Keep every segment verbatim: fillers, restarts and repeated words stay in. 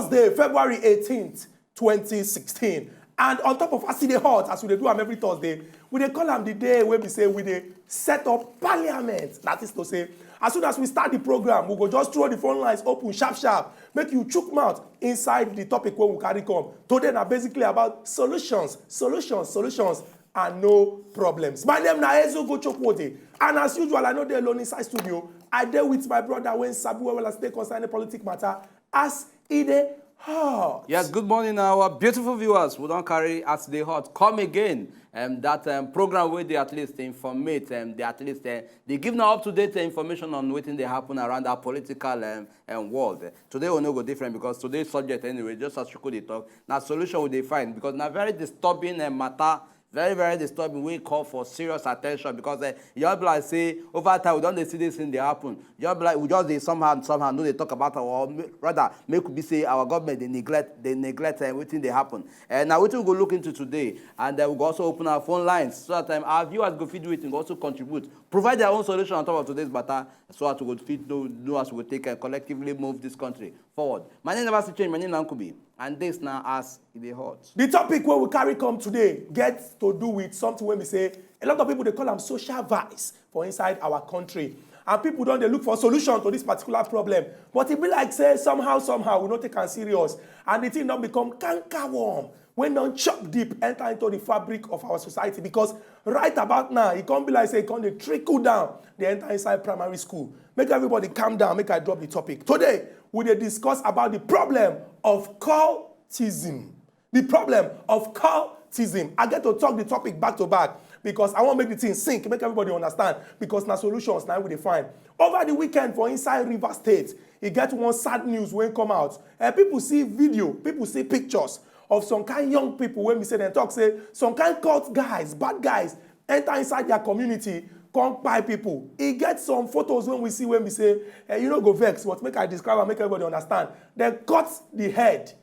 Thursday, February eighteenth, twenty sixteen. And on top of us, e dey hot as we dey do am every Thursday. We dey call am the day wey be say we dey set up parliament. That is to say, as soon as we start the program, we go just throw the phone lines open sharp sharp. Make you chook mouth inside the topic wey we carry come. Today na basically about solutions, solutions, solutions, and no problems. My name na Ezugo Chukwudi, and as usual, I no dey alone inside studio. I dey with my brother wey sabi well well as e dey concern the politic matter as e dey hot. Yes, good morning, our beautiful viewers. We don carry as e dey hot come again. Um, that um, program wey dey at least informate, um, dey at least uh, dey give na up to date information on wetin dey happen around our political um, um, world. Today we no go different because today's subject anyway, just as Chukwudi talk, na solution we dey find because na very disturbing um, matter, very very disturbing, wey call for serious attention because uh, e just be like say over time we don dey see this thing dey happen. E just be like we just dey somehow somehow no dey talk about our, or ma- rather make we be say our government dey neglect dey neglect uh, wetin dey happen. And na wetin we go look into today, and uh, we go also open our phone lines so that um, our viewers go fit do wetin, go also contribute, provide their own solution on top of today's matter, so that we go fit know, know as we go take uh, collectively move this country forward. My name never still change. My name na Nkubi, and this na as e dey hot. The topic wey we carry come today get to do with something wey be say a lot of people dey call am social vice for inside our country. And people don dey look for solution to this particular problem. But e be like say somehow, somehow, we no take am serious. And the thing don become canker worm wey don chop deep enter into the fabric of our society because right about now, e come be like say e come dey trickle down dey enter inside primary school. Make everybody calm down, make I drop the topic. Today, we dey discuss about the problem of cultism. The problem of cultism. I get to talk the topic back to back because I wan make the thing sink, make everybody understand because na solutions na we dey find. Over the weekend for inside Rivers State, e get one sad news wey come out. Uh, people see video, people see pictures of some kind young people wey be say dem talk say some kind cult guys, bad guys, enter inside their community, come kpai people. E get some photos wey we see wey be say, uh, you no go vex, but make I describe am, make everybody understand. Dem cut the head,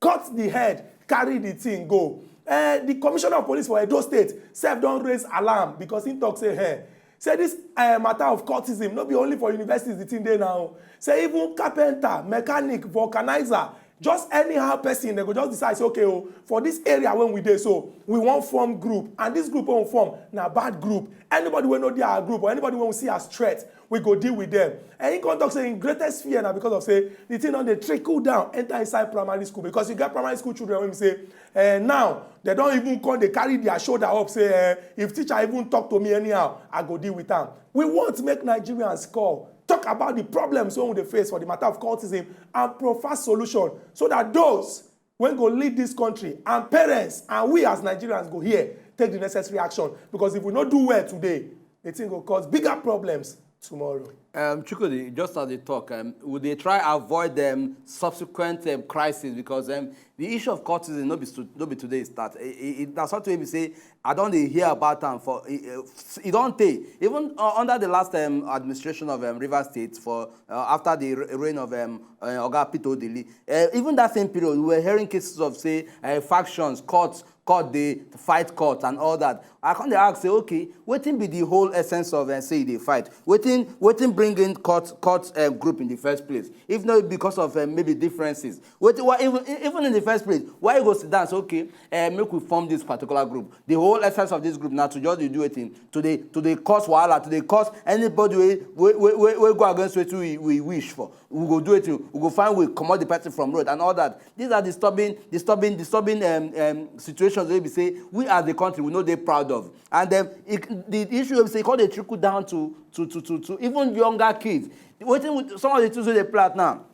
cut the head, carry the thing go. Uh, the commissioner of police for Edo State sef don raise alarm because he talk say, hey, say this uh, matter of cultism no be only for universities the thing dey now. Say even carpenter, mechanic, vulcanizer, just anyhow person, dem go just decide say, okay, oh, for this area wey we dey so, we wan form group, and this group wey we form na bad group. Anybody wey no dey our group or anybody wey we see as threat, we go deal with them. And he come talk say him greatest fear na because of say the thing don dey trickle down enter inside primary school because you get primary school children wey be say eh, now dem don even come dey carry their shoulder up say eh, if teacher even talk to me anyhow, I go deal with am. We want make Nigerians call, talk about the problems wey we dey face for the matter of cultism and prefer solution so that those wey go lead this country and parents and we as Nigerians go here take the necessary action because if we no do well today, the thing go cause bigger problems tomorrow. Um, Chukwudi, just as they talk, um, would they try avoid um, subsequent um, crisis because um, the issue of cultism no be sto- no be today e start. It, it, it, na something wey be say I don dey hear about am for e e- e don tey. Even uh, under the last um, administration of um, Rivers State for uh, after the re- reign of um, uh, Oga Peter Odili, uh, even that same period we were hearing cases of say uh, factions, cults, cult dey fight cult and all that. I come dey ask say, okay, wetin be the whole essence of uh, say e dey fight? Wetin wetin bring in cult cult uh, group in the first place? If not because of uh, maybe differences, wetin why even even in the first place, why you go sit down say, okay, uh, make we form this particular group? The whole essence of this group na to just dey do wetin, to dey to dey cause wahala, to dey cause anybody wey wey wey wey wey go against wetin we we wish for. We go do wetin, we go find way comot the person from road and all that. These are disturbing disturbing disturbing um, um, situations wey be say we as the country we no dey proud of. And um, it, the issue wey be say e come dey trickle down to to to to to even younger kids. Wetin we- some of the things wey dey play out now,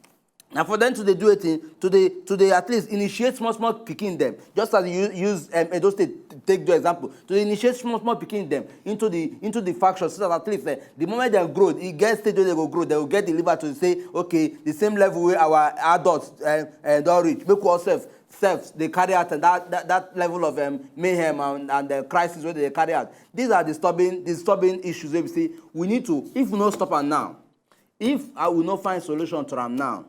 na for them to dey do wetin, to dey to dey at least initiate small small pikin dem, just as you use um, Edo State take do example, to dey initiate small small pikin dem into the into the faction so that at least eh, the moment dem grow, e get stage wey dem go grow, dem go get the liver to say, okay, the same level wey our adults eh, eh, don reach, make we all sef sef dey carry out that that that level of um, mayhem and and uh, crisis wey dem dey carry out. These are disturbing disturbing issues wey be say we need to, if we no stop am now, if uh, we no find solution to am now,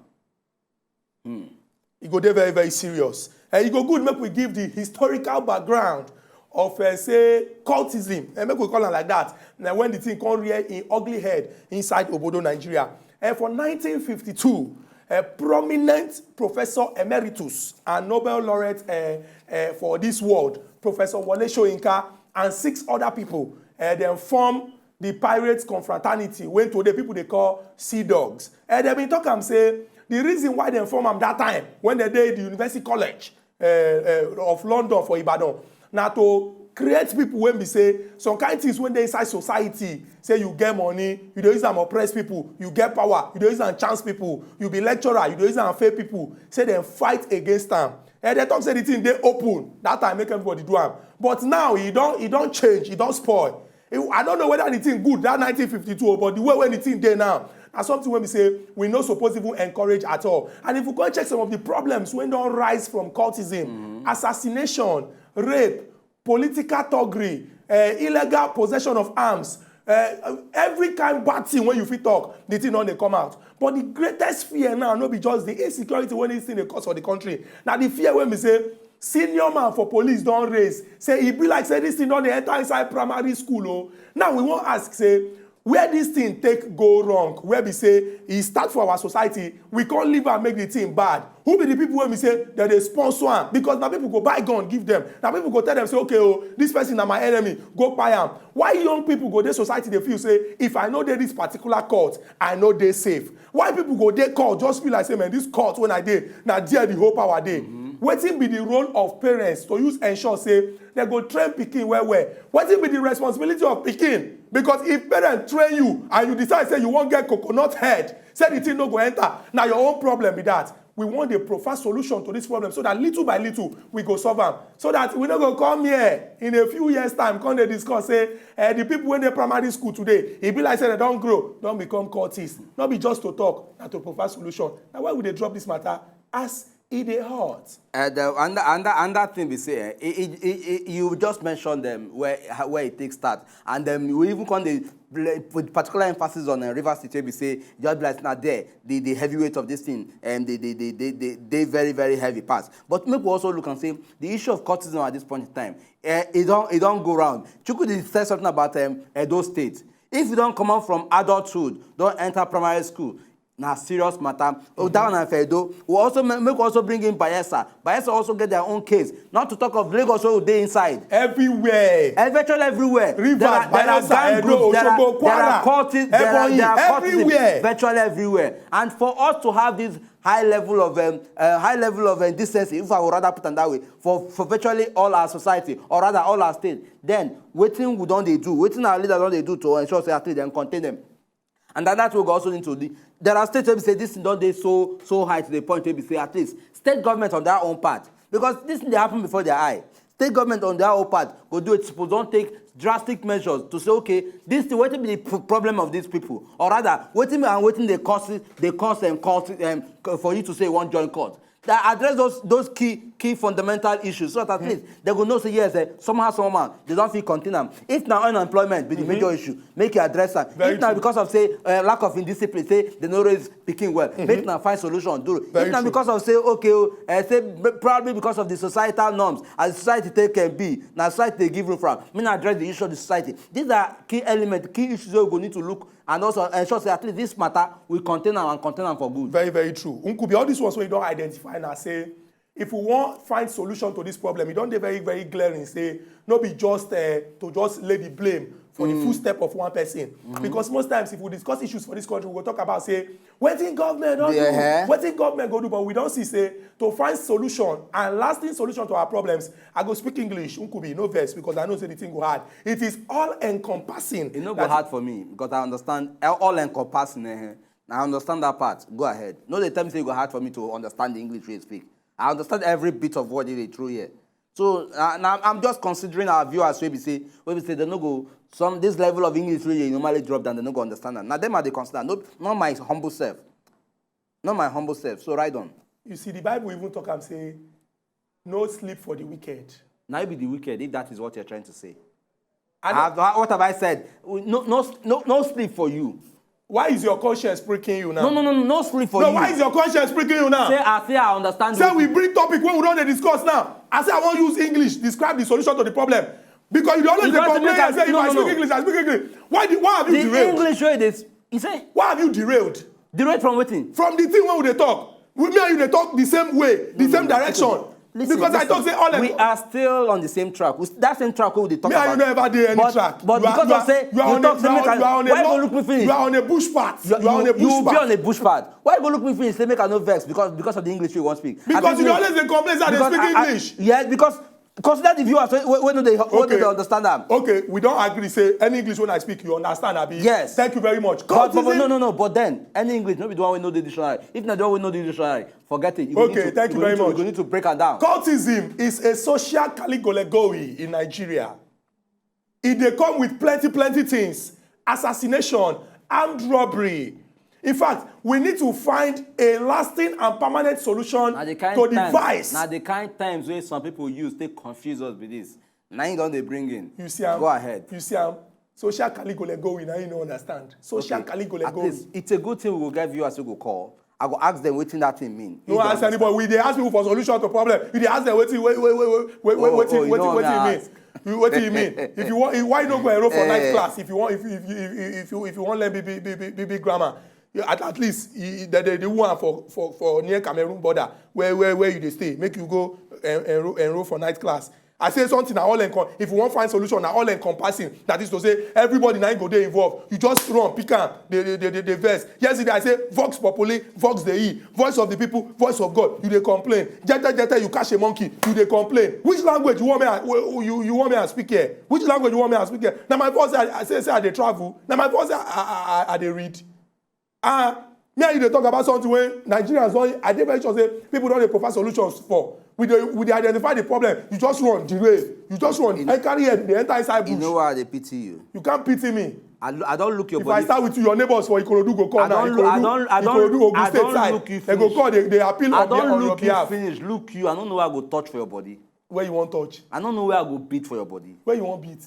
e go dey very very serious. And e go good make we give the historical background of uh, say cultism, and make we call am like that. Na when the thing come rear im ugly head inside obodo Nigeria. And for nineteen fifty-two, A prominent professor emeritus and Nobel laureate uh, uh, for this world, Professor Wole Soyinka, and six other people. Uh, dem form the Pirates Confraternity, wey today people dey call Sea Dogs. Uh, dem bin talk am say the reason why dem form am that time, when dem dey the University College uh, uh, of London for Ibadan, na to create people wey be say some kind things wey dey inside society, say you get money, you dey use am oppress people, you get power, you dey use am chance people, you be lecturer, you dey use am fail people, say dem fight against am. And dem talk say the thing dey open that time, make everybody do am. But now e don e don change, e don spoil. I don't know whether the thing good that nineteen fifty-two, but the way wey the thing dey now, na something wey be say we no suppose even encourage at all. And if we go check some of the problems wey don rise from cultism, assassination, rape, political thuggery, uh, illegal possession of arms, uh, every kind bad thing wey you fit talk, the thing don dey come out. But the greatest fear now no be just the insecurity wey this thing dey cause for the country. Na the fear wey be say senior man for police don raise, say e be like say this thing don dey enter inside primary school o. Now we wan ask say, where this thing take go wrong, where be say e start for our society, we come leave am make the thing bad? Who be the people wey be say dem dey sponsor am? Because na people go buy gun give them, na people go tell them say, okay o, this person na my enemy, go buy am. Why young people go dey society dey feel say if I no dey this particular cult, I no dey safe? Why people go dey cult just feel like say, man, this cult wey I dey, na there the whole power dey? Wetin be the role of parents to use ensure say dem go train pikin well well? Wetin be the responsibility of pikin? Because if parents train you and you decide say you wan get coconut head, say the thing no go enter, na your own problem be that. We wan dey provide solution to this problem so that little by little we go solve am, so that we no go come here in a few years time come dey discuss say, eh, the people wey dey primary school today, e be like say dem don grow, don become cultists. No be just to talk, na to provide solution. Na why we dey drop this matter as e dey hot. Uh, the, and, and, and that thing be say, eh, it, it, it, it, you just mentioned them where where it takes start, and then we even come the with particular emphasis on uh, River State, we say just be like na there the, the heavyweight of this thing and the the, the, the, the, the very very heavy pass. But make we also look and say the issue of cultism at this point in time, uh, it don't it don't go round. Chukwudi said something about um, Edo State. If you don't come out from adulthood, don't enter primary school, na serious matter. Oh, that one na for Edo. We also ma- make we also bring in Bayelsa. Bayelsa also get their own case. Not to talk of Lagos wey dey inside. Everywhere. Eh, virtually everywhere. Rivers, there are, there are Bayelsa, gang Edo, groups, there are, Osogbo, there are Kwara, cultists, there are, Ebonyi, there are cultists everywhere. Virtually everywhere. And for us to have this high level of um, uh, high level of um, decency, if I would rather put it that way, for, for virtually all our society, or rather all our state, then wetin we don dey do, wetin our leaders don dey do to ensure say at least dem contain them. And that, that we go also need to do. There are states wey be say this thing don dey so so high to the point wey be say at least state government on their own part, because this thing dey happen before their eye. State government on their own part go do it, suppose don take drastic measures to say, okay, this thing, wetin be the p- problem of these people, or rather wetin be and wetin dey cause it- dey cause them cause um, for you to say you wan join court. That address those those key key fundamental issues so that at least they go know say yes, eh, somehow somehow they don fit contain am. If na unemployment be the major issue, make you address am. Very If na true. Because of say uh, lack of indiscipline, say they no raise pikin well, make na find solution do. Very If na true. Because of say okay, oh, uh, say b- probably because of the societal norms as society take can be, na society dey give room for am. Make na address the issue of the society. These are key elements, key issues wey we go need to look and also ensure say at least this matter we contain am and contain am for good. Very, very true. Nkubi, all these ones wey you don identify na say if we wan find solution to this problem, e don dey very, very glaring say no be just uh, to just lay the blame for the footstep of one person. Because most times if we discuss issues for this country, we go talk about say wetin government don do, Yeah. Wetin government go do, but we don see say to find solution and lasting solution to our problems, I go speak English, Nkubi, no vex, because I know say the thing go hard. It is all encompassing. E no go That hard for me because I understand all encompassing. Eh, I understand that part. Go ahead. No, they tell me say e go hard for me to understand the English wey you speak. I understand every bit of what you dey throw here. So uh, now I'm just considering our viewers wey be say wey be say they no go some this level of English wey you normally drop down, they no go understand am. Na them I dey consider, no, not my humble self. Not my humble self. So ride on. You see, the Bible even talk am say, no sleep for the wicked. Now you be the wicked if that is what you're trying to say. I don't- Have, what have I said? No, no, no, no sleep for you. Why is your conscience pricking you now? No, no, no, no sleep for No, you. Why is your conscience pricking you now? Say I say I understand. Say what we bring topic when we don dey discuss now. I say I wan use English describe the solution to the problem because you dey always You dey got to complain make and am- say if no, I no, speak no. English, I speak English. Why, the, why have you the derailed? English way this. You say Why have you derailed? Derate from wetin? From the thing wey we dey talk, we, me and you dey talk the same way, the same direction. Listen, because I talk say all we are still on the same track. We, that same track wey we dey talk me and you about. Never dey any But, track. but You are- because you of are- say you are you on talk a- say you make are- I you are on a why you go lo- look me finish? You are on a bush path. You, You are on a you, bush you be path. On a bush path. Why you go look me finish say make I no vex because because of the English wey you wan speak? Because you dey always dey complain say I dey speak I- I- English. Yes, because consider the viewers wey wey- wey no dey wey no dey understand am. Okay, we don agree say any English wey I speak, you understand, abi? Yes. Thank you very much. But, but, but no, Cultism- no, no. But then, any English, no be the one wey no dey dictionary. If na the one wey no dey dictionary, forget it. You go Okay, need to, thank you go very need to- much. You go need to break am down. Cultism is a social kaligolegowi in Nigeria. E dey come with plenty, plenty things. Assassination, armed robbery. In fact, we need to find a lasting and permanent solution Na the kind to the times, vice. Na the kind times wey some people use take confuse us be this. Na him don dey bring in. You see am? Go ahead. You see am? Social kaligolegowi, na you no understand. Social Okay, at kaligolegowi. Least it's a good thing we go get viewers wey go call. I go ask them wetin that thing mean. No ask anybody. We dey ask people for solution to problem. You dey ask them wetin wait wait wait wait wait Oh, wetin oh, you wetin know wetin what I mean. You wetin you mean? If you want, why you no go enroll for night Eh. Class? If you want, if you if you if you if you, if you want learn big big big big big grammar, you, at, at least you, the the the one for for for near Cameroon border where where where you dey stay, make you go en, enroll enroll for night class. I say something na all encom if you wan find solution na all encompassing, that is to say everybody na him go dey involved. You just run pick am dey dey dey dey dey vex. Yesterday I say vox populi vox dei, voice of the people, voice of God, you dey complain. Jete jete you catch a monkey, you dey complain. Which language you wan make I you you wan make I speak here? Which language you wan make I speak here? Na my voice I I say say I dey travel, na my voice I I I I dey read. Ah, me and you dey talk about something wey Nigerians don I dey very sure say people don dey provide solutions for. We dey we dey identify the problem, you just run derail, you just run You- I carry head dey enter inside You bush. Know why I dey pity you? You can't pity me. I, lo- I don look your If I body. Start with you, your neighbors for Ikorodu go call I now. don look. I Ikorodu- don. I don. Ikorodu Ogun I State don side. Look you They go finish. Call, they, they appeal I on, their, don on your look you behalf. Finish. Look you. I no know where I go touch for your body. Where you wan touch? I no know where I go beat for your body. Where you wan beat?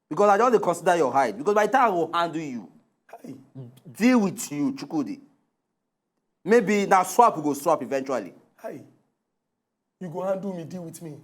Because I just dey consider your height. Because by the time I go handle you, Hey, deal with you, Chukwudi. Maybe na swap we go swap eventually. hey. You go handle me, deal with me.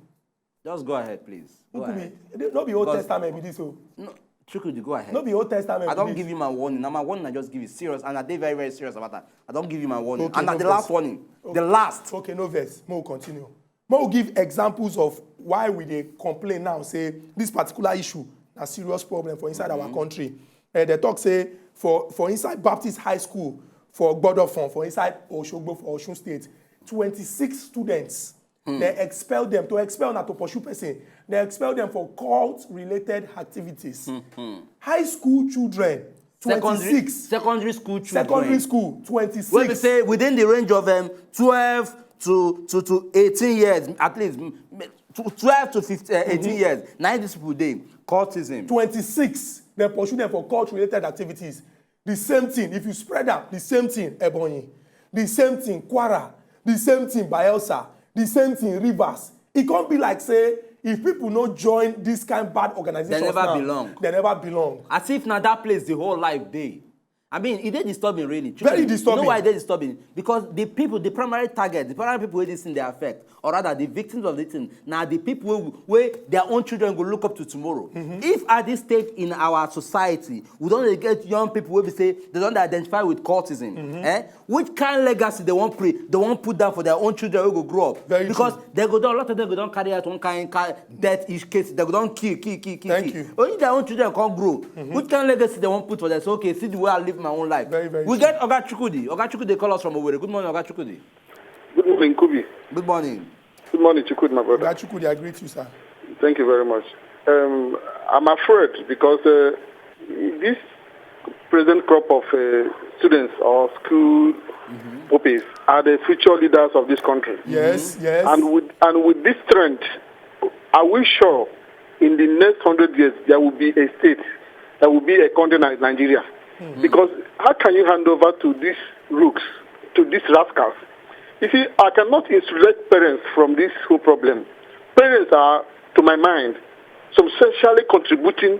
Just go ahead, please. Go Look at ahead. Me. No be Old Because- Testament be this o. No, Chukwudi, go ahead. No be Old Testament I be don this. Give you my warning. Now my warning I just give you serious, and I dey very very serious about that. I don give you my warning, Okay, and na no the vex. Last warning, the last. Okay, no vex. Make we continue. Make we give examples of why we dey complain now. Say this particular issue na serious problem for inside our country. Eh, they talk say for for inside Baptist High School for Gbodofon for inside Osogbo for Osun State, twenty-six students they expel them. To expel na to pursue person. They expel them for cult-related activities. High school children, Secondary, twenty-six. Secondary school children. Secondary school, twenty-six. Wey be say within the range of um, twelve to to to eighteen years at least, m- m- to twelve to fifteen, uh, eighteen years, na im these people dey. Cultism. Twenty-six. They pursue them for cult-related activities. The same thing. If you spread am, the same thing. Ebonyi, the same thing. Kwara, the same thing. Bayelsa, the same thing. Rivers. E come be like say if people no join this kind bad organization, They never now, belong. They never belong. As if na that place the whole life dey. I mean, e dey disturbing really. Very You disturbing. Know why e dey disturbing? Because the people, the primary target, the primary people wey this thing dey affect, or rather the victims of this thing, na the people wey wey their own children go look up to tomorrow. If at this stage in our society, we don dey get young people wey be say they don dey identify with cultism, eh? Which kind legacy they wan pray, they wan put down for their own children wey go grow up? Very Because true. They go don, a lot of them go don carry out one kind kind death each case. They go don kill, kill, kill, kill, Thank kill. You. Only their own children come grow. Which kind legacy they wan put for them? Say, okay, see the way I live my own life. Very, very We true. Get Oga Chukwudi. Oga Chukwudi call us from Owerri. Good morning, Oga Chukwudi. Good morning, Kubi. Good morning. Good morning, Chukwudi, my brother. Gachukudi, I greet you, sir. Thank you very much. Um, I'm afraid because uh, this present crop of uh, students or school pupils are the future leaders of this country. Yes, yes. And with and with this trend, are we sure in the next hundred years there will be a state, there will be a country like Nigeria? Because how can you hand over to these rooks, to these rascals? You see, I cannot insulate parents from this whole problem. Parents are, to my mind, substantially contributing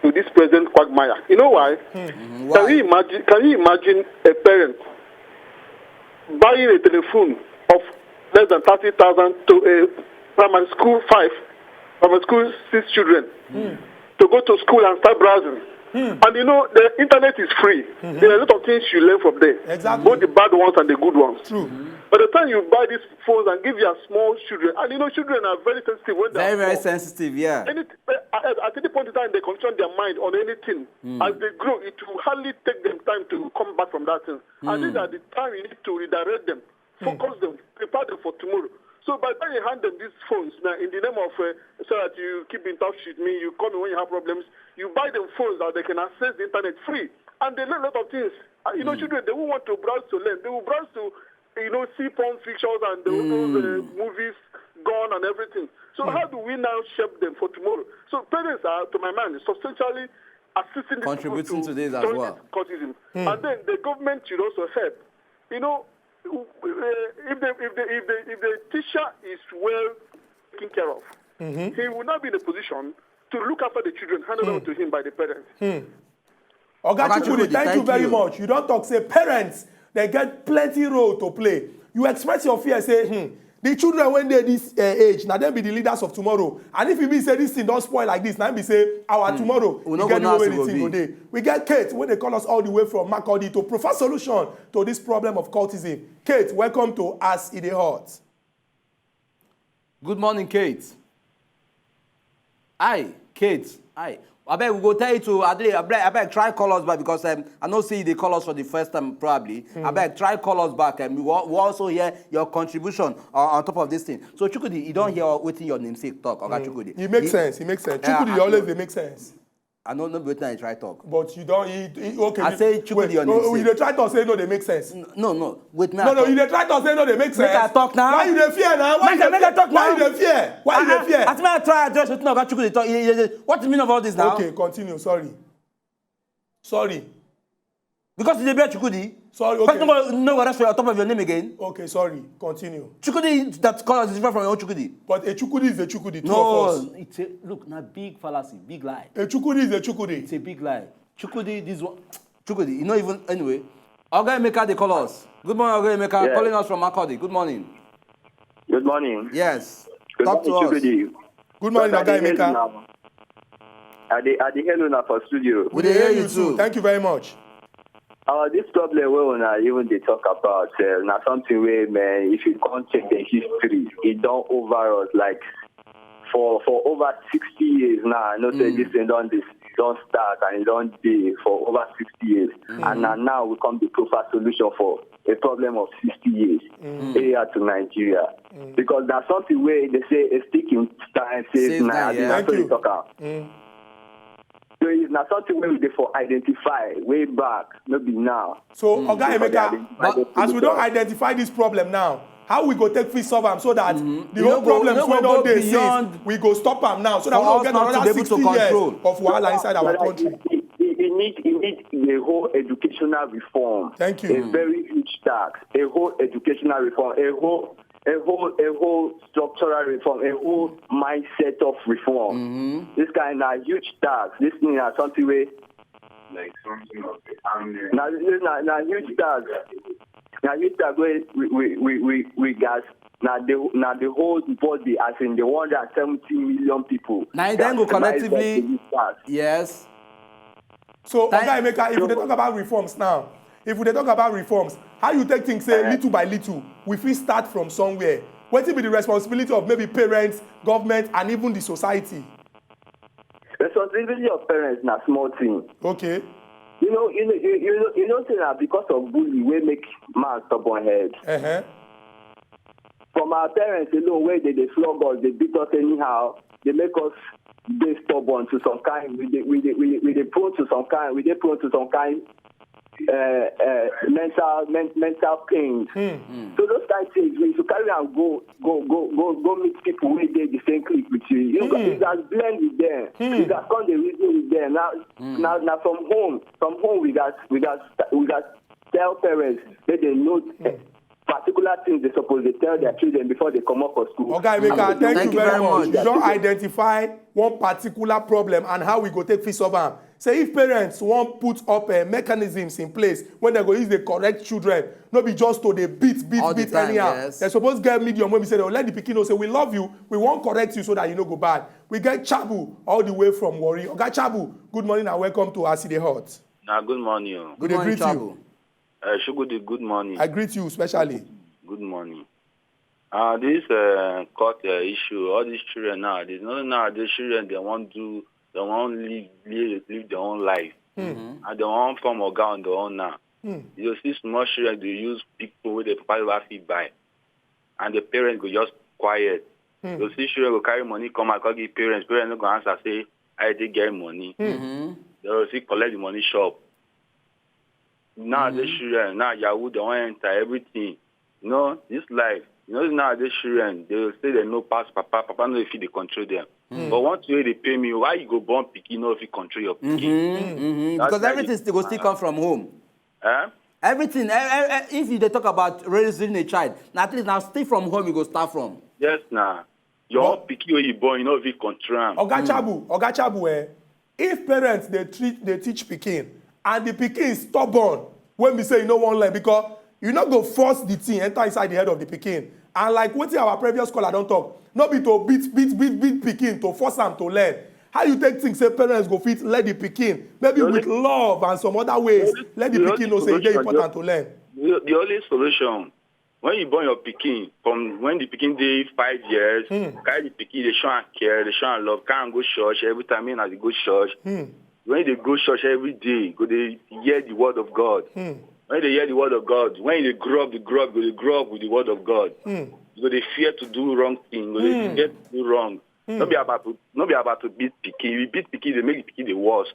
to this present quagmire. You know why? Mm, Can you imagine? Can you imagine a parent buying a telephone of less than thirty thousand to a primary school five, primary school six children to go to school and start browsing? And you know, the internet is free. There are a lot of things you learn from there. Exactly. Both the bad ones and the good ones. True. By the time you buy these phones and give your small children, and you know, children are very sensitive when they Very, are very small. sensitive, yeah. Any, at, at any point in time, they condition their mind on anything. As they grow, it will hardly take them time to come back from that thing. And these are the time you need to redirect them, focus them, prepare them for tomorrow. So by the time you hand them these phones now, in the name of uh, so that you keep in touch with me, you call me when you have problems, you buy them phones that they can access the internet free. And they learn a lot of things. Uh, you know, children, they will want to browse to learn. They will browse to, you know, see porn pictures and they will know the movies, gone and everything. So how do we now shape them for tomorrow? So parents are, to my mind, substantially assisting these people Contributing to this as turn well. Cultism. And then the government should also help. You know, uh, if the if the if the if the teacher is well taken care of, he will not be in a position to look after the children handed over to him by the parents. Oga Oga Chukwudi, Chukwudi, thank you thank very you. much. You don talk say parents, they get plenty role to play. You express your fear say, hmm, the children when they this uh, age, now them be the leaders of tomorrow. And if you be say this thing don't spoil like this, now be say our tomorrow, We we no get go know the as way e go the thing be. Go dey. We get Kate when they call us all the way from Makurdi to provide solution to this problem of cultism. Kate, welcome to As E Dey Hot. Good morning, Kate. Hi, Kate. Hi. Abeg, we go tell you to Adele. Abeg, abeg, try call us back because um, I know say they call us for the first time probably. Abeg, try call us back, and we will we also hear your contribution on, on top of this thing. So Chukwudi, you don't hear wetin your namesake talk, Oga Chukwudi. It makes He- sense. It makes sense. Yeah, Chukwudi, I- you always dey make sense. I don't know wetin I try talk. But you don't. You, you- okay. I you- say Chukwudi wait, your oh, namesake. You dey try to say no, dey make sense. No, no, wait me. No, no, you dey try to say no, dey make sense. I talk now. Why you dey fear now? Why Make you I- dey make I fear? talk Why now. You dey fear? Why you dey fear? As me I try address wetin Oga Chukwudi talk, you- you- you- what's the meaning of all this now? Okay, continue. Sorry. Sorry. Because you dey bear Chukwudi. Sorry. Person Okay. no go no go rest for your top of your name again. Okay. Sorry. Continue. Chukwudi that call us is different from your own Chukwudi. But a Chukwudi is a Chukwudi. Two of us. No, it's a look na big fallacy, big lie. A Chukwudi is a Chukwudi. It's a big lie. Chukwudi this one. Chukwudi, you know even anyway. Oga Emeka dey call us. Good morning, Oga Emeka. Yeah. Calling us from Makurdi. Good morning. Good morning. Yes. Good Talk to morning, us. Chukwudi. Good morning, But I Oga dey hail Emeka. una. I dey I dey hail una for studio. We dey hear you too. Thank you very much. Uh, this problem wey una even dey talk about uh, na something wey man, if you come check the history, e don over us like for for over sixty years now. I know say this thing don dey don start and e don dey for over sixty years, and na now we come dey provide solution for a problem of sixty years here to Nigeria. Because na something wey dey say a stick in time saves Saves nine. nine, I think yeah. na Thank so you. Dey talk am. So it's not something wey we dey for identify way back, no be now. So, Oga Before they Emeka, identify but those as we people. Don identify this problem now, how we go take fit solve am so that the You whole no go- problems you no wey go don go dey since, beyond we go stop am now so that for we no us get not to another be able to sixty years control. Of wahala inside our But, like, country. It, it, it need it need a whole educational reform. Thank you. A very huge tax. A whole educational reform. A whole a whole a whole structural reform. A whole mindset of reform. This kind na huge tax. This thing na something wey Like something of the army. na na na huge tax. Na huge tax wey we we we we, we gas. Na the na the whole body, as in the one hundred and seventy million people. Na dem go that might collectively- get this tax. Yes. So, Thank- Oga Emeka, if we dey talk about reforms now, if we dey talk about reforms, how you take think say little by little we fit start from somewhere? Wetin be the responsibility of maybe parents, government, and even the society? Responsibility of parents na small thing. Okay. You know, you know, you, you know, you know, say na because of bully wey make man stubborn head. Uh-huh. From our parents alone, wey dey dey flog us, dey beat us anyhow, dey make us dey stubborn to some kind. We dey we dey we dey, we dey prone to some kind. We dey prone to some kind uh, uh, mental men, mental pains. So those kind things, we should carry am go go go go go meet people wey dey the same clique with you. You, mm. You gats blend with them. Mm. You gats come dey reason with them. Now mm. Now now from home from home we gats we gats we gats tell parents make dem know. Mm. Particular things they suppose to tell their children before they come up for school. Okay, Emeka, thank, thank you very much. You don identify one particular problem and how we go take fit solve am. Say if parents wan put up uh, mechanisms in place when dem go use dey correct children, no be just to dey beat beat All the beat time, anyhow. Yes. Dem suppose get medium wey be say dem let the pikin know say we love you, we wan correct you so that you no go bad. We get Chabu all the way from Warri. Oga Chabu, good morning and welcome to As E Dey Hot. Na good morning o. We dey Morning, greet you. Chabu. Uh, Shugudi, good morning. I greet you specially. Good morning. Uh, this uh, court uh, issue, all these children now, there's no now these children they want do, they want leave, leave, leave their own life, and they want form oga on their own now. You see small children they use people with the papa never fit buy, and the parents go just quiet. You see children go carry money come out, come give parents. Parents no go answer say I dey get money. They will still collect the money shop. Now these children, now Yahoo, they want enter everything. You know, this life, you know, now these children, they will say they no pass papa. Papa no fit dey control them. But once you dey pay me, why you go born pikin no fit control your pikin? Mm-hmm. That's Because why everything the- still go still come from home. Eh? Everything, eh, eh, eh, if you dey talk about raising a child, na at least na still from home you go start from. Yes, now your own pikin wey you born, you no fit control am. Oga Chabu, Oga Chabu, eh, if parents dey treat dey teach pikin and the pikin stubborn, wey be say you no wan learn because you no go force the thing enter inside the head of the pikin. And like wetin our previous caller don talk, no be to beat beat beat beat pikin to force am to learn. How you take think say parents go fit let the pikin maybe The only- with love and some other ways the only- let the the pikin only know say e dey solution important just- to learn? The, the only solution when you born your pikin from when the pikin dey five years, carry the pikin dey show am care, dey show am love, carry am go church every time. Make una dey go church. When you dey go church every day, you go dey hear the word of God. When you dey hear the word of God, when you dey grow up, dey grow up, you go dey grow up with the word of God. You go dey fear to do wrong thing, you go dey fear to do wrong. No be about to no be about to beat pikin. If you beat pikin, dey make the pikin dey worse.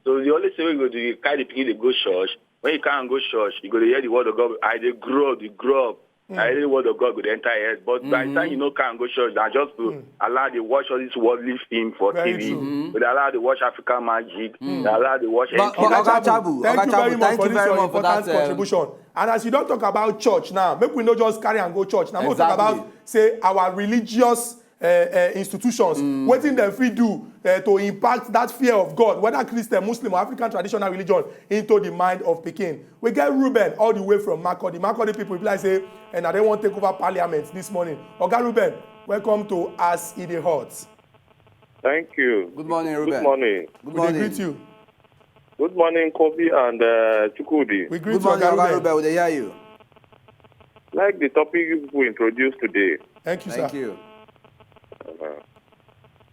So the only thing wey you go do, you carry the pikin dey go church. When you carry am go church, you go dey hear the word of God. I dey grow, dey grow up. I hear the word of God go dey enter your head. But by the time you no carry am go church, na just to allow dey watch all this worldly film for Very T V. True. But dey allow dey watch African Magic. Dey allow dey watch But- anything. but- Oga Oga Chabu, Chabu, thank Oga you very Chabu, much thank for you this very your much for important that, um, contribution. And as you don talk about church now, make we no just carry am go church. Now make we talk Exactly. about say our religious uh, uh, institutions, wetin dem fit do uh, to impact that fear of God, whether Christian, Muslim, or African traditional religion, into the mind of pikin. We get Ruben all the way from Makurdi. Makurdi people be like say, and I don't want take over parliament this morning. Oga Ruben, welcome to As E Dey Hot. Thank you. Good morning, Ruben. Good morning. Good We dey morning. Greet you. Good morning, Kobe and uh, Chukudi. We greet Good you, morning, Oga Oga Ruben. Ruben. We dey hear you. Like the topic you people introduced today, Thank you, Thank sir. You. uh,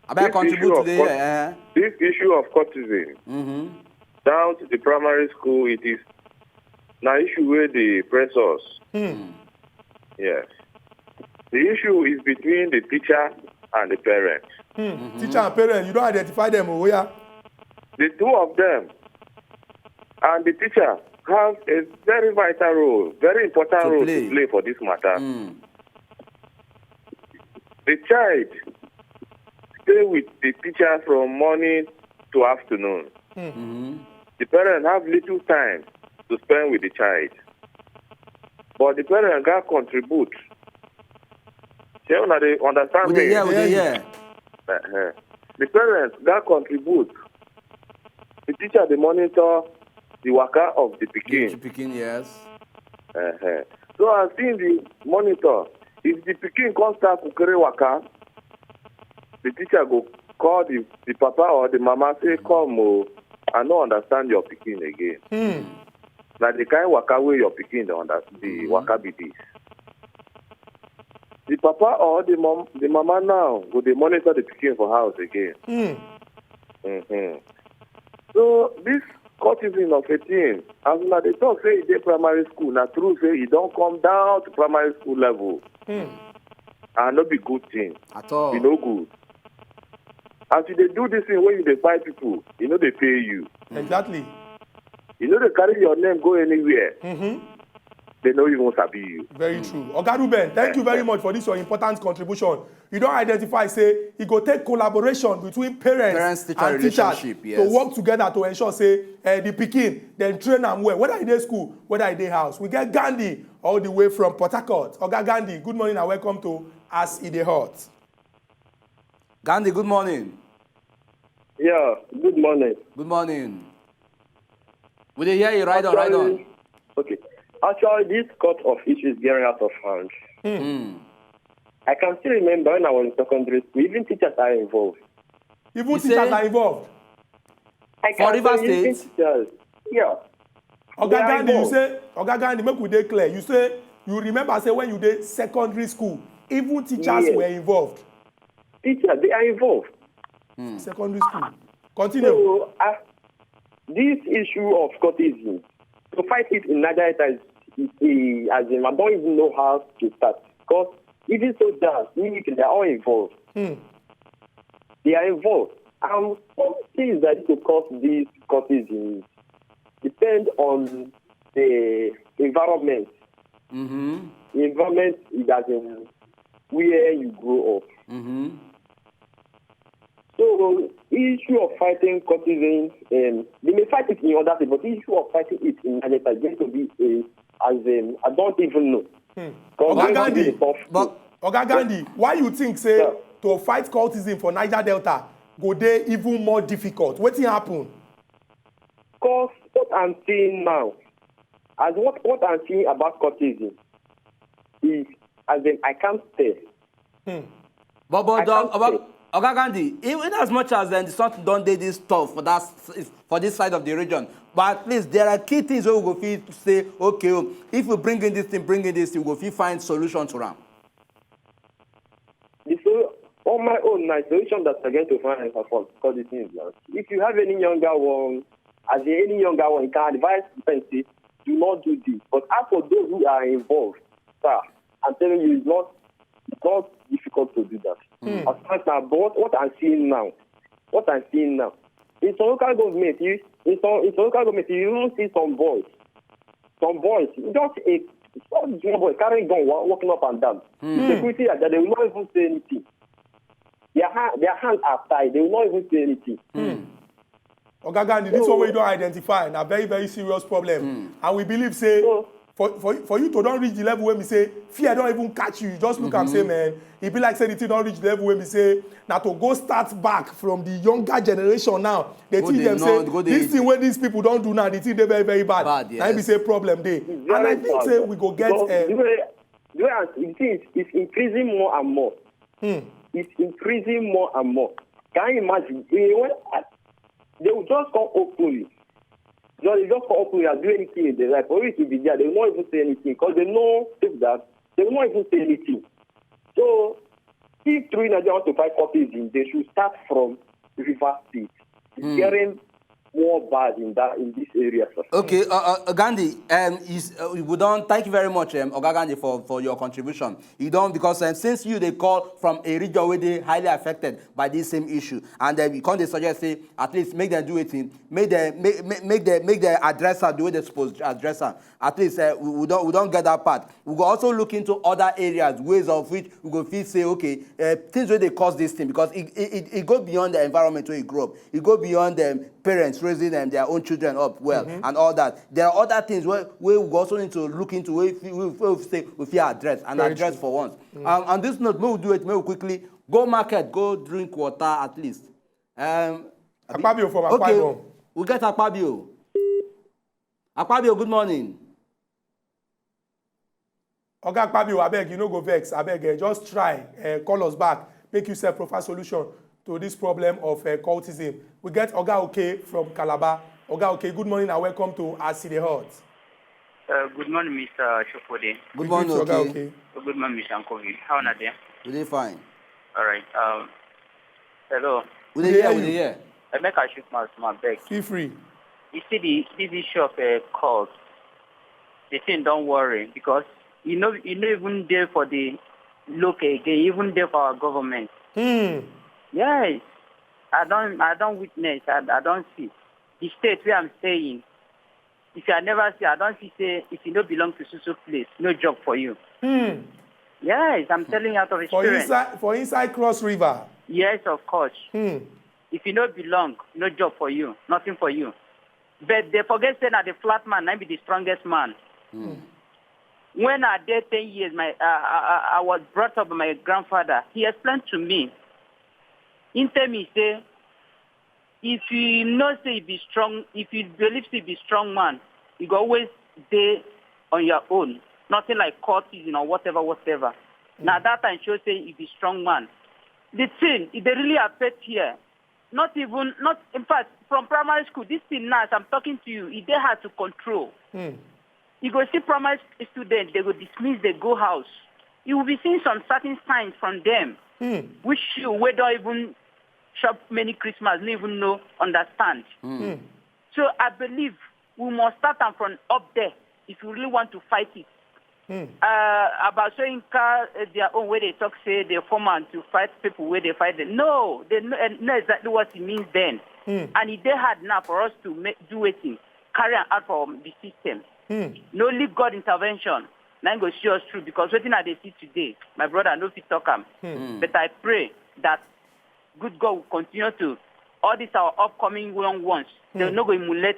Abeg This contribute issue of today. course- Eh? This issue of courtism Mm-hmm. Down to the primary school, it is na issue where they press us. Yes. The issue is between the teacher and the parent. Teacher and parents, you don't identify them, oh yeah. The two of them and the teacher have a very vital role, very important To role play. To play for this matter. Mm. The child stay with the teacher from morning to afternoon. Mm-hmm. The parent have little time to spend with the child. But the parent can contribute. Shey una dey understand We me? dey hear. We dey Yeah. Hear. Uh-huh. The parents can contribute. The teacher dey monitor the waka of the pikin. Pikin, yes. Uh-huh. So as him dey monitor, if the pikin come start kukere waka, the teacher go call the, the papa or the mama say, "Come o, I no understand your pikin again." Hmm. Na the kind waka wey your pikin dey understand, the waka be this. The papa or the mom, the mama now go dey monitor the pikin for house again. Hmm. Mm-hmm. So this courtism of a thing, as una dey talk say e dey primary school, na true say e don come down to primary school level, Hmm. and no be good thing. At all. E no good. As you dey do this thing wey you dey fight people, e no dey pay you. Exactly. E no dey carry your name go anywhere. Mm-hmm. They no even sabi you. Very true. Oga Ruben, thank you very much for this your important contribution. You don identify say e go take collaboration between parents, Parents-teacher and teachers relationship, to yes. Work together to ensure say uh, the pikin dem train am well, whether e dey school, whether e dey house. We get Gandhi all the way from Port Harcourt. Oga Gandhi, good morning and welcome to As E Dey Hot. Gandhi, good morning. Yeah, good morning. Good morning. We dey hear you. Right on, right on. Okay. Actually, this court of issue is getting out of hand. I can still remember when I was in secondary school, even teachers are involved. Even You teachers say- are involved. I For Rivers say even State? Teachers, yeah. Oga They are Gandhi, you involved. Say, Oga Gandhi, make we dey clear. You say you remember say when you dey secondary school, even teachers Yes. were involved. Teachers, they are involved. Secondary school. Continue. So uh, this issue of cultism, to fight it in Niger Delta is, is a, as in, I don't even know how to start. Because even soldiers, military, they are all involved. Hmm. They are involved. And some things that need to cause this cultism depend on the environment. Mm-hmm. The environment is as in where you grow up. Mm-hmm. So issue of fighting cultism, um, they may fight it in other things, but the issue of fighting it in Nigeria is going to be a, as um, I don't even know. 'Cause Oga it's going to be Gandhi. a tough But Oga Gandhi, why you think say Yeah. to fight cultism for Niger Delta go dey even more difficult? Wetin happen? Because what I'm seeing now, as what, what I'm seeing about cultism is as in I can't tell. But but I um, can't Oga, say. Oga Gandhi, in, in as much as um, the something don dey this tough for that s- for this side of the region, but at least there are key things wey we go fit say okay o, if we bring in this thing, bring in this thing, we go fit find solution to am. The so on my own, my solution that I'm going to find is for because the things now. If you have any younger one, as in any younger one, you can advise them say, do not do this. But as for those who are involved, sir, I'm telling you, it's not it's not difficult to do that. As far as now, but what, what I'm seeing now, what I'm seeing now, in some local government, you in some in some local government, you even see some boys, some boys, just a some young boy carrying gun wa- walking up and down. Security like that, they will not even say anything. Their hand, their hands are tied. They will not even say anything. Oga Gandhi, this one wey you don identify na very very serious problem, and we believe say So- for for for you to don reach the level wey be say fear don even catch you, you just look am say man, e be like say the thing don reach the level wey be say na to go start back from the younger generation now. Dey Go teach dey them know, say go dey this thing wey these people don do now, the thing dey very very bad. Bad, Na im be yes. Say problem dey, and I Very think bad. Say we go get. Because Uh, the way, the way I see it is, it's increasing more and more. It's increasing more and more. Can you imagine? They, when, uh, they will just come openly. Just, they just come openly and do anything in their life. For it to be there, they will not even say anything because they know that they will not even say anything. So, if three Nigeria want to fight cultism, they should start from River State. It's getting more bad in that in this area, sir. Okay, uh, uh, Gandhi, um, is, uh, we don thank you very much, um, Oga Gandhi, for, for your contribution. You don because um, since you dey call from a region wey dey highly affected by this same issue, and then we come dey suggest say at least make dem do wetin, make dem make make make dem make dem address am the way dem suppose address am. At least uh, we, we don we don get that part. We go also look into other areas, ways of which we go fit say okay, uh, things wey dey cause this thing because e e e- e go beyond the environment wey you grow up. E go beyond um, parents raising um, their own children up well and all that. There are other things wey wey we go also need to look into wey we fit- wey we fit- wey we fit say we fit address and Very address true. for once. Um, on this note, make we do it, make we quickly go market, go drink water at least. Um, abi- Akpabio from okay, Akwa Ibom. We get Akpabio. Akpabio, good morning. Oga Akpabio, abeg, you no go vex. Abeg, eh, just try uh, call us back. Make you sef provide solution to this problem of uh, cultism. We get Oga Oke from Calabar. Oga Oke, good morning and welcome to As E Dey Hot. Uh, good morning, Mister Shokode. Good morning, Oga okay. Oke. Good morning, Mister Nkovi. How are you? We dey fine. All right. Um, hello. We We dey dey hear, hear we you. dey hear. I make a shoot my small bag. Feel free. You see the this issue of a cult. The thing don't worry because you know you know even there for the local again, even there for our government. Hmm. Yes, I don't I don't witness. I, I don't see the state where I'm staying. If I never see, I don't see say if you no belong to so so place, no job for you. Hmm. Yes, I'm telling you out of For experience. Inside, for inside Cross River. Yes, of course. Hmm. If you no belong, no job for you, nothing for you. But they forget say na the flat man na be the strongest man. When I dey ten years, my uh, I, I I was brought up by my grandfather. He explained to me. He tell me say If you know say you be strong, if you believe say you be strong man, you go always dey on your own. Nothing like cultism or whatever, whatever. Now that time show say you be strong man. The thing, it dey really affect here. Not even, not, in fact, from primary school, this thing now, as I'm talking to you, it dey hard to control. You go see primary students, they go dismiss, they go house. You will be seeing some certain signs from them, which you wey don't even shop many Christmas, don't even know, understand. So I believe we must start am from up there if you really want to fight it. Uh, about Soyinka, uh, their own way they talk say they form am to fight people where they fight them. No, they know, eh, know exactly what it means then. And it dey hard now for us to make, do wetin, carry am out from the system. No, only God intervention na im go see us through, because wetin I dey see today, my brother, no fit talk am. But I pray that good God will continue to, all these our upcoming young ones, they no go emulate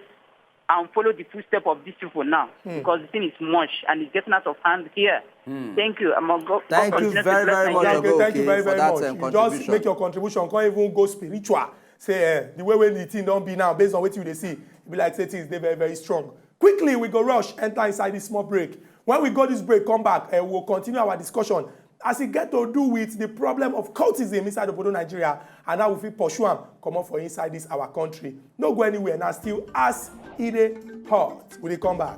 and follow the footstep of these people now, because the thing is much and it's getting out of hand here. Thank you. I'm a go- Thank God you continue to very, bless very much, Nigeria. Thank you, thank you okay, very, for very that, much. um, You just contribution. Make your contribution. Can't even go spiritual. Say eh, the way when the thing don't be now, based on what you dey see, e be like say things dey very, very strong. Quickly, we go rush enter inside this small break. When we go this break, come back, and we'll continue our discussion as it get to do with the problem of cultism inside Obodo Nigeria and how we fit pursue am comot for inside this our country. No go anywhere now, still as e dey hot. We dey come back.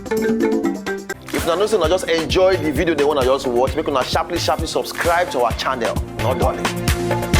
If una know say una just enjoy the video, they wanna just watch, make una sharply, sharply subscribe to our channel. Not darling.